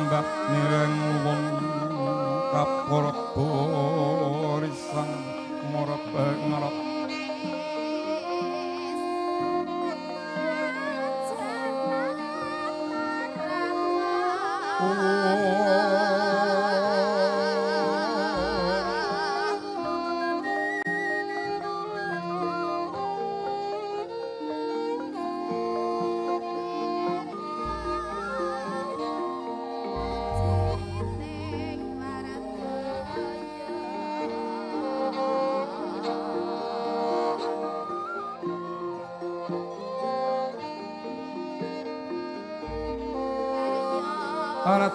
Sembah nireng wong kapur borisang murep ngerep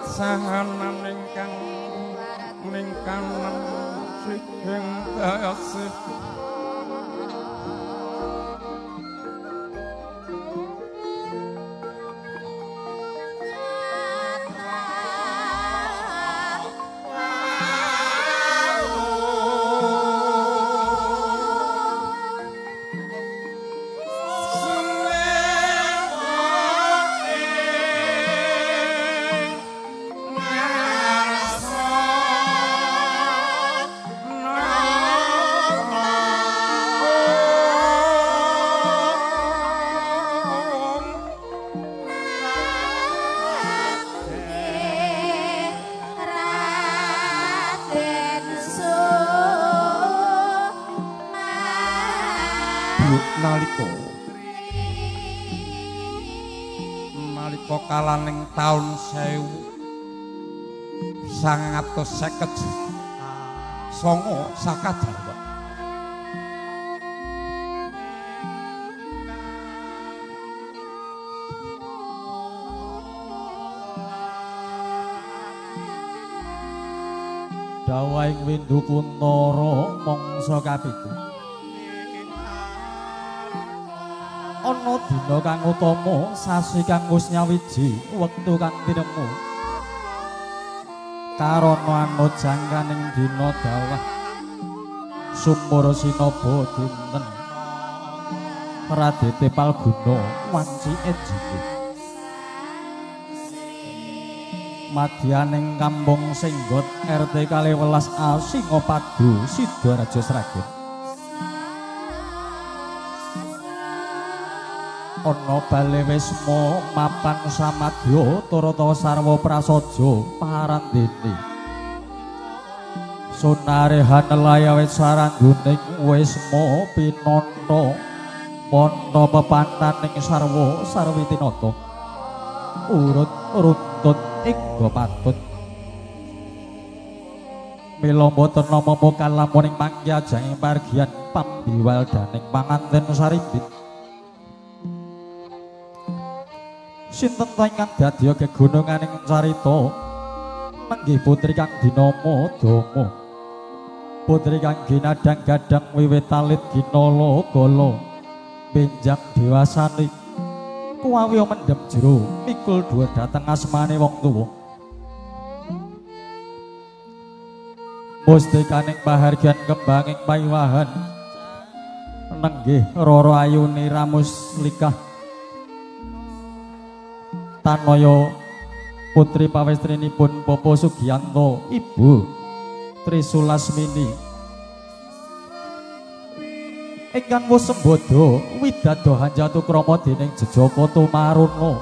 sahanan ingkang ingkang sing asih nalika kalaning taun 1959 Saka Jawa dawahing Windu Kuntara mangsa kapitu ana dina kang utama sasi kang wis nyawiji wektu kang tinemu karana ana jangkaning dina dawah sumur sinaba dinten Radete Palguna wanci enjinge madyaning kampung Senggot RT 12 A Singopadu Sidoarjo Sragen. Ana bale wisma mapan samadya turata sarwa prasaja parandene. Sunarehan nelaya wit sarangguning wisma pinanta manta pepantaning sarwa sarwitinata. Urut runtut ingga patut. Mila mboten nama kalamuning mangkyajanging pargian pambiwaldaning panganten sarimbit. Sinten ta ingkang dadya gegununganing carita nenggih putri kang dinama Dama. Putri kang ginadang-gadang wiwit alit ginala gala benjang dewasane kuwawi mendhem jero mikul dhuwur dhateng asmane wong tuwa. Mustikaning pahargyan kembanging paiwahan nenggih Roro Ayuni Ramuslikah tanaya putri pawestrinipun Bapak Sugiyanto Ibu Trisulasmini ingkang wus sembada widado hanjatu krama dening Jejaka Tumaruna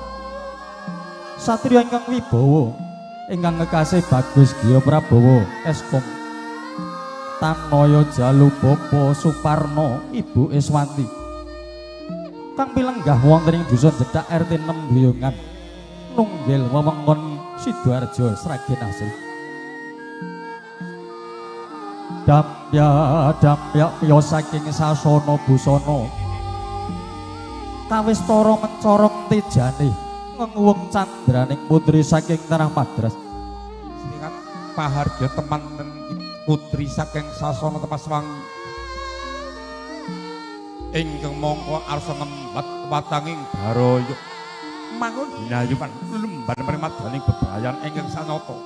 satriya ingkang wibawa ingkang ngekasih Bagus Giya Prabowo Eskom tanaya jalu Bapak Suparno Ibu Iswanti kang pilenggah wonten ing dusun Jedhak RT 6 Bliyungan nunggil wewengkon Sidoarjo Sragen asli. Damya damya piya saking sasana busana kawistara mencorong tejane ngenguwung candraning putri saking tanah Madras. Singkat pahargya temanten putri saking sasana Tepas Wangi ingkang mongko arsa ngembat watanging baraya mangun dinayuman lemban permadaning bebrayan ingkang sanata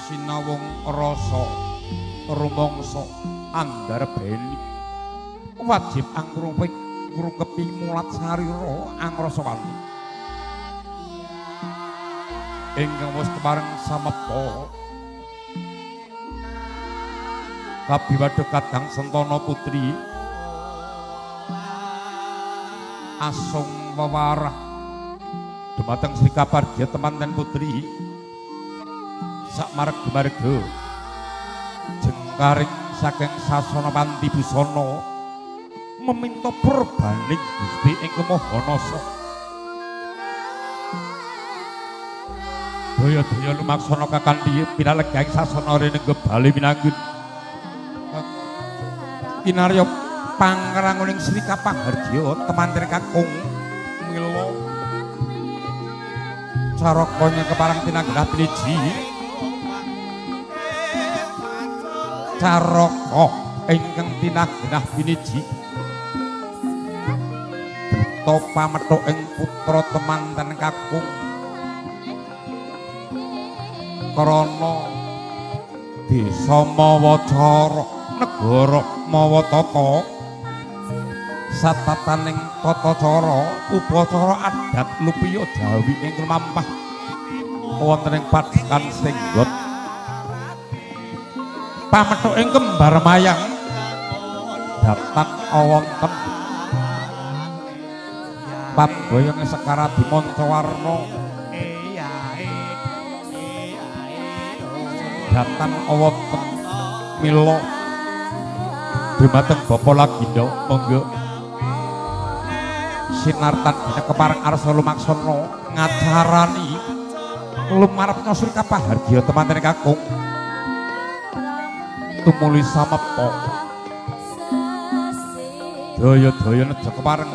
sinawung rasa rumangsa andhar beni wajib angkrungping ngrungkepi mulat sarira angrasa wani. Ingkang wis kepareng samepa kabiwadha kadang Sentana putri asung wewarah dumateng Sri Kaparja temanten putri sakmarga-marga jengkaring saking sasana panti busana meminta purbaning Gusti ingkang Maha Nasa. Daya-daya lumaksana kakanthi pinalegaing sasana renengga bali pinanggun kinarya pangranguning Sri Kapaharja temanten kakung mila caraka keparang tinanggenah piniji caraka ingkang tinanggenah piniji buta pamethuk ing putra temanten kakung krana desa mawa cara negara mawa tata satataning tata cara upacara adat lupiya Jawi ing lumampah wonten ing padhekan Senggot pamethuk ing kembar mayang datan awonten pamboyong Sekar Adimanca Warna datan awonten mila dumateng Bapak Laginda monggo sinartan dina kepareng arsa lumaksana ngacarani lumarepna Sri Kapaharja temanten kakung tumuli samepa daya-daya neja kepareng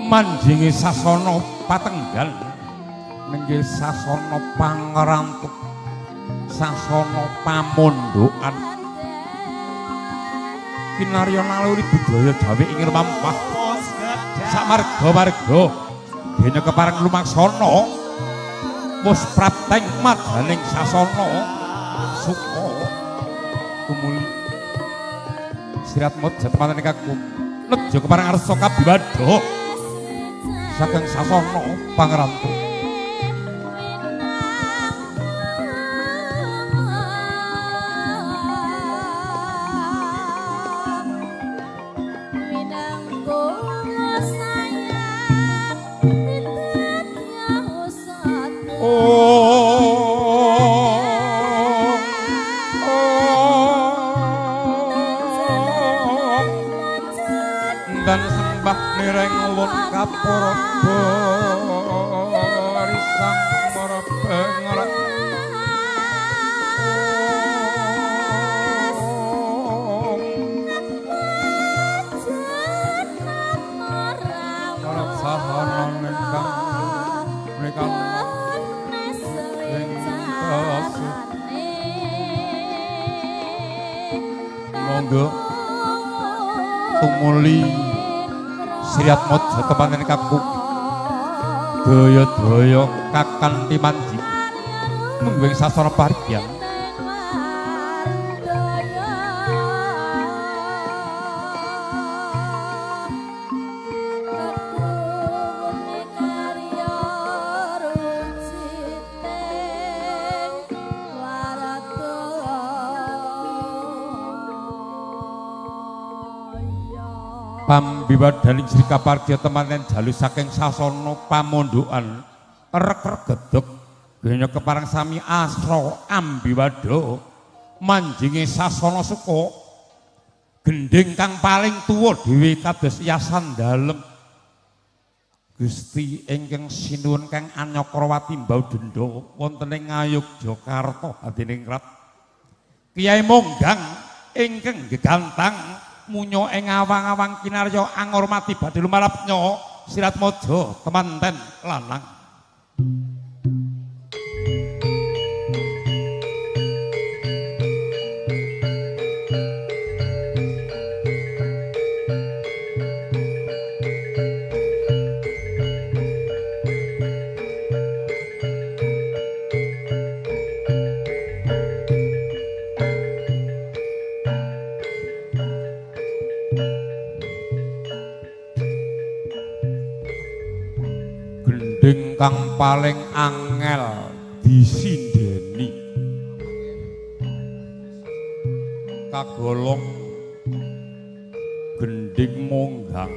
manjingi sasana patenggal nenggih sasana pangrantuk sasana pamondokan kinarya naluri budaya Jawi ing lumampah samarga-marga dene kepareng lumaksana wis prapteng madaning sasana suka tumuli Siratmaja temanten kakung neja kepareng arsa kabiwadha saking sasana pangrantuk. Dan sembah nireng ulun kapurba risang para pengerak para sahanan ingkang menika ing kasih monggo tumuli Sriatmaja temanten kakung daya-daya kakanthi manji mungguing sasana parigyan pambiwadaning Sri Kaparja temanten jalu saking sasana pamondokan rek-regedeg genya kepareng sami asra ambiwada manjinge sasana suka gendhing kang paling tuwa dhewe kados yasan dalem Gusti ingkang sinuwun kang Anyakrawati mbau denda wonten ing Ngayogyakarta hadiningrat Kyai Monggang ingkang gegantang munyo ing awang-awang kinarya angormati badhe lumarapnya Siratmaja temanten lanang. Gending Gendhing kang paling angel disindeni kagolong gendhing monggang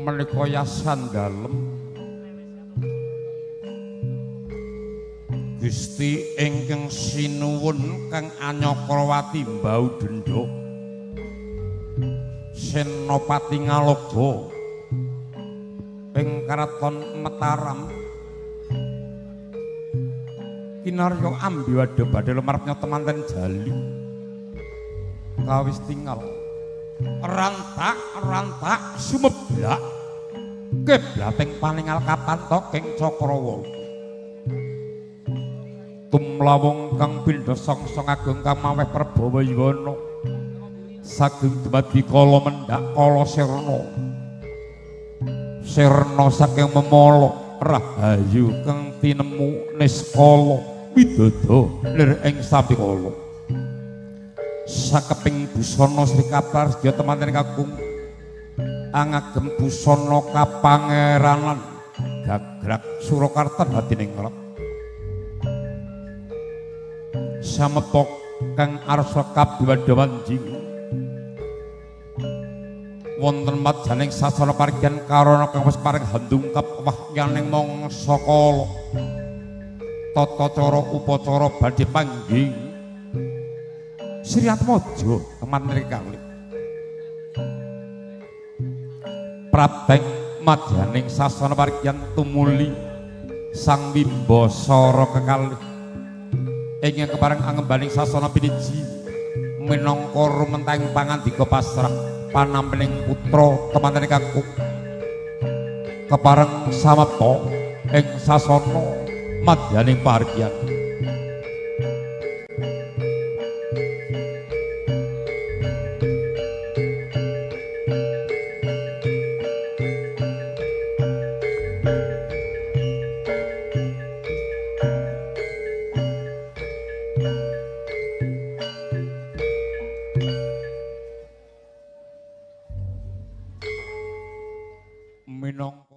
menika yasan dalem Gusti ingkang sinuwun kang Anyakrawati mbau dendha Senopati Ngaloga ing Karaton Mataram kinarya ambiwada badhe lumarepnya temanten jali kawis tingal rantak-rantak sumeblak kiblating paningal kapantoking cakrawala tumlawung kang pindha songsong agung kang maweh perbawa yuwana sagung dumadi kala mendhak kala sirna sirna saking memala rahayu kang tinemu niskala widodo lir ing sambikala sakeping busana Sri Kabar sedya temanten kakung angagem busana kapangeranan gagrak Surakarta hadiningrat samepok kang arsa kabiwadha wanjing wonten madyaning sasana parigyan karana kang wis paring handungkap wahyaning mangsa kala tata cara upacara badhe panggih Sri Atmaja temanten kalih prabeng madyaning sasana parigyan tumuli Sang Wimbasara kekalih ingkang kepareng angembaning sasana piniji minangka rumentahing pangandika pasrah panampining putra temanten kakung kepareng samapta ing sasana madyaning parigyan. Minangka